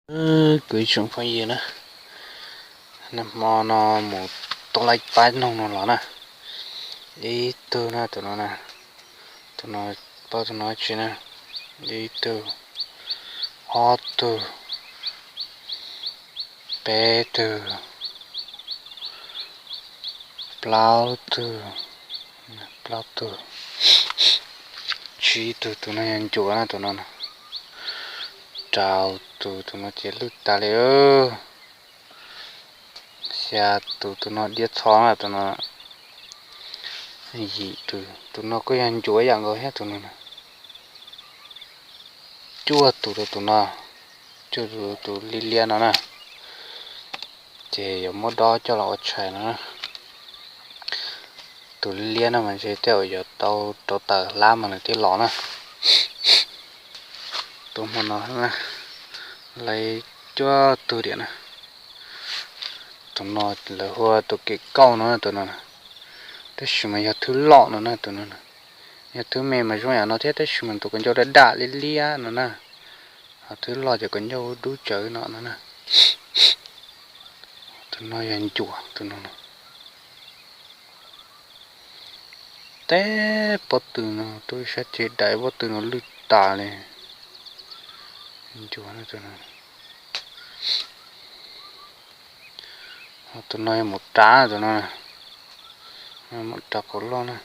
Kuv ib tsoom phooj ywg na, nag hmo no mus tau laij pab noog no los na, ib tug na tus no na, tus no, paub tus no tsi na, ib tug, ob tug, peb tug, plaub tug, plaub tug, tsib tug, tus no yog ncuav na tus no, rau tus, tus no ces lwj tas li. Xya tus, tus no diab txho na tus no, yim tus, tus no kuj yog ncuav yam nkaus thiab tus no. Cuaj tus rau tus no, cuaj tus, tus liab liab no na, ces yuav muab dob coj los ua tshais no. Tus liab liab no mas ntshe tej zaum yuav tau rau tawm hlab mas nws thiaj los na. Tus hmo no lawv cuaj tug diam na. Tus no lawv hu ua tus kem kauj no tus no, tab sis mas yog thwb loj no na tus no. Yog thwb me mas zoo yam no thiab tab sis mas tus kaus ncauj daj daj liab liab no na. Ho thwb loj ces kaus ncauj dub tsawv no no na. Tus no yog ncuav tus no. Teb pob tw no tuaj sab ceg dais pob tw no lwj tas li. Ncuav no tus no. Ho tus no yog maum rab tus no, maum rab qau loj na.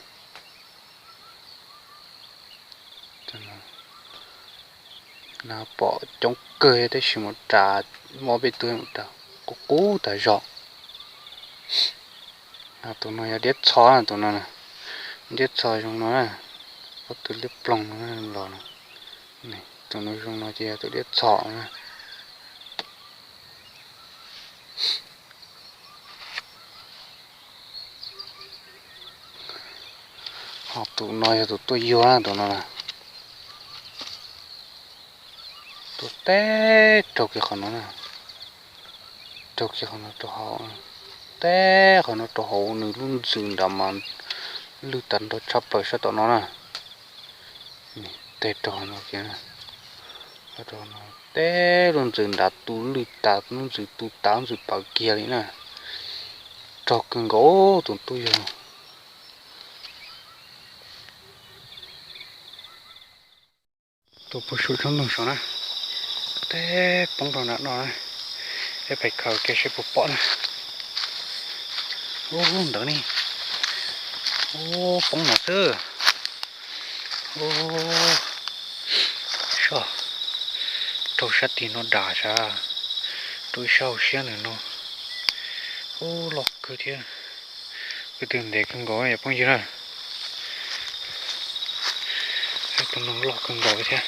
Na pom coob kawg tab sis maum rab, mob peb tug maum rab qub qub tas zog. Tus no yog diab txho na tus no, diab txho zoo no na, pob tw liab ploog no los no. Tus no zoo no ces yog tus diab txho na. Ho tus no yog tus tuaj yuag na tus no. Tus teb raug kiag qhov no na, raug kiag qhov no rau hauv, teb qhov no rau hauv nws lub ntxws nrad mas lwj tas nrho tshaj plaws sab tom no na. Teb raug qhov no kiag, teb lub ntxws nrad tu lwj tas, lub ntxws tu tas, lub ntxws pawv kiag li na. Raug kawg nkaus tus tuaj yuag. Tus puag saum tsob ntoo saud na, teb poob rau nram no na, peb pais khaws kiag seb puas pom na. Ub, ntawd ne, ub, poob no xwb. Ub, sab, raug sab tim no dam sab, rau ib sab hauv siab ntawm no. Ub, loj kawg thiab. Ko tw ntev kawg nkaus yog phooj ywg na. Tus no loj kawg nkaus thiab.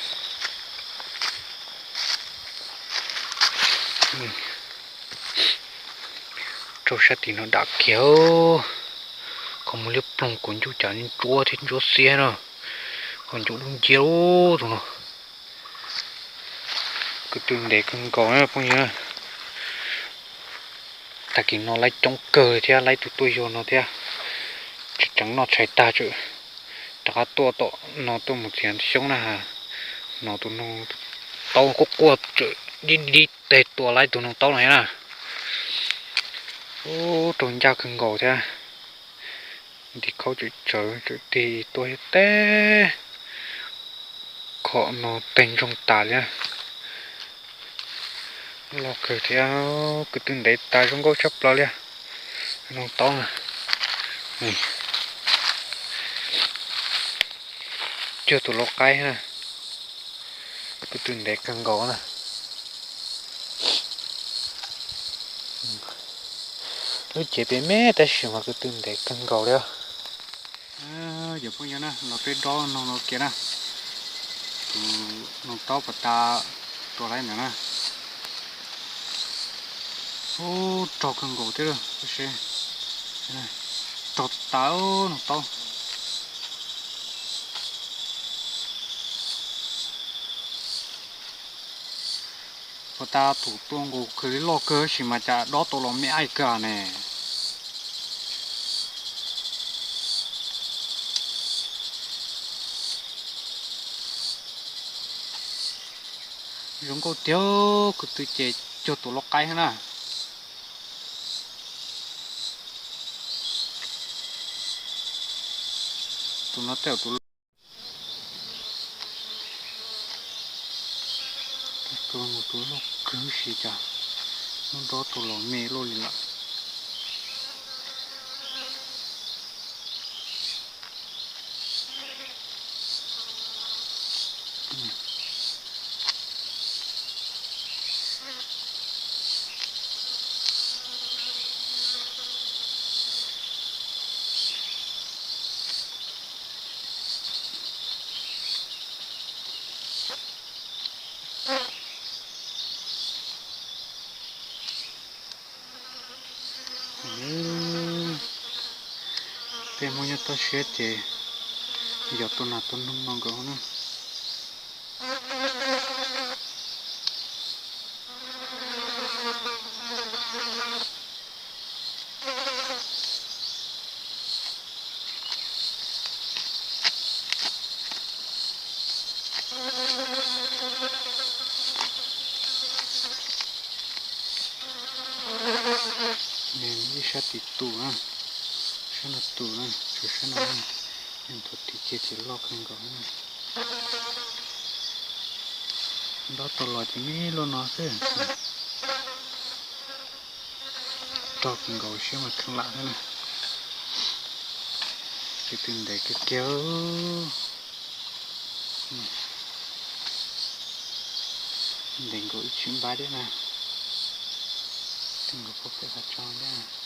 Raug sab tim no dam kiag, qhov muag liab ploog, kaus ncauj cas ntsuab thiab ntsuab xiab na, kaus ncauj dub nciab tus no. Ko tw ntev kawg nkaus na phooj ywg na. Tag kis no laib coob kawg thiab, laib tus tuaj yuag no thiab. Tseem noj tshais tag tseem rov qab tuaj tom no tuaj mus txiav xyoob na. No tus noog taub quaj quaj tseem dib dib teg tua laib tus noog taub no thiab na. Ub, raug ncaj kawg nkaus thiab. Nti khaub tseem tsawv tseem tig tuaj thiab teb. Qhov no teg ntsoog tas li. Loj kawg thiab, ko tw ntev tas zoo nkauj tshaj plaws li. Noog taub na. Cuag tus lau qaib na. Ko tw ntev kawg nkaus na. Lub cev pem me tab sis mas ko tw ntev kawg nkaus li. Cov phooj ywg na, los peb dob noog no kiag na. Tus noog taub pas tas tua laib ntawd na. Ub, raug kawg nkaus thiab, raug tas noog taub. Pas tas tus tua nkaus kawg li, loj kawg tab sis mas cas dob tau los me aij kawg ne. Zoo nkauj tiag, kuv twb ces cuag tus lau qaib na. Tus no tej tus, tus loj kawg si cas, hnub nrab tus los me luaj li lawm. Peb Hmoob nyob toj siab ces yog tua nas tua noog no nkaus na. Ib sab tim tus na, sab no tus na, tshuav sab no, nthua tim kiag ces loj kawg nkaus na. Nrab tau los ces me luaj no xwb. Rog kawg nkaus siab mas kheej lam thiab na. Ces twb ntev kiag kiag, ntev nkaus ib tsib npab thiab na. Twb nkaus pem qhov tso thiab.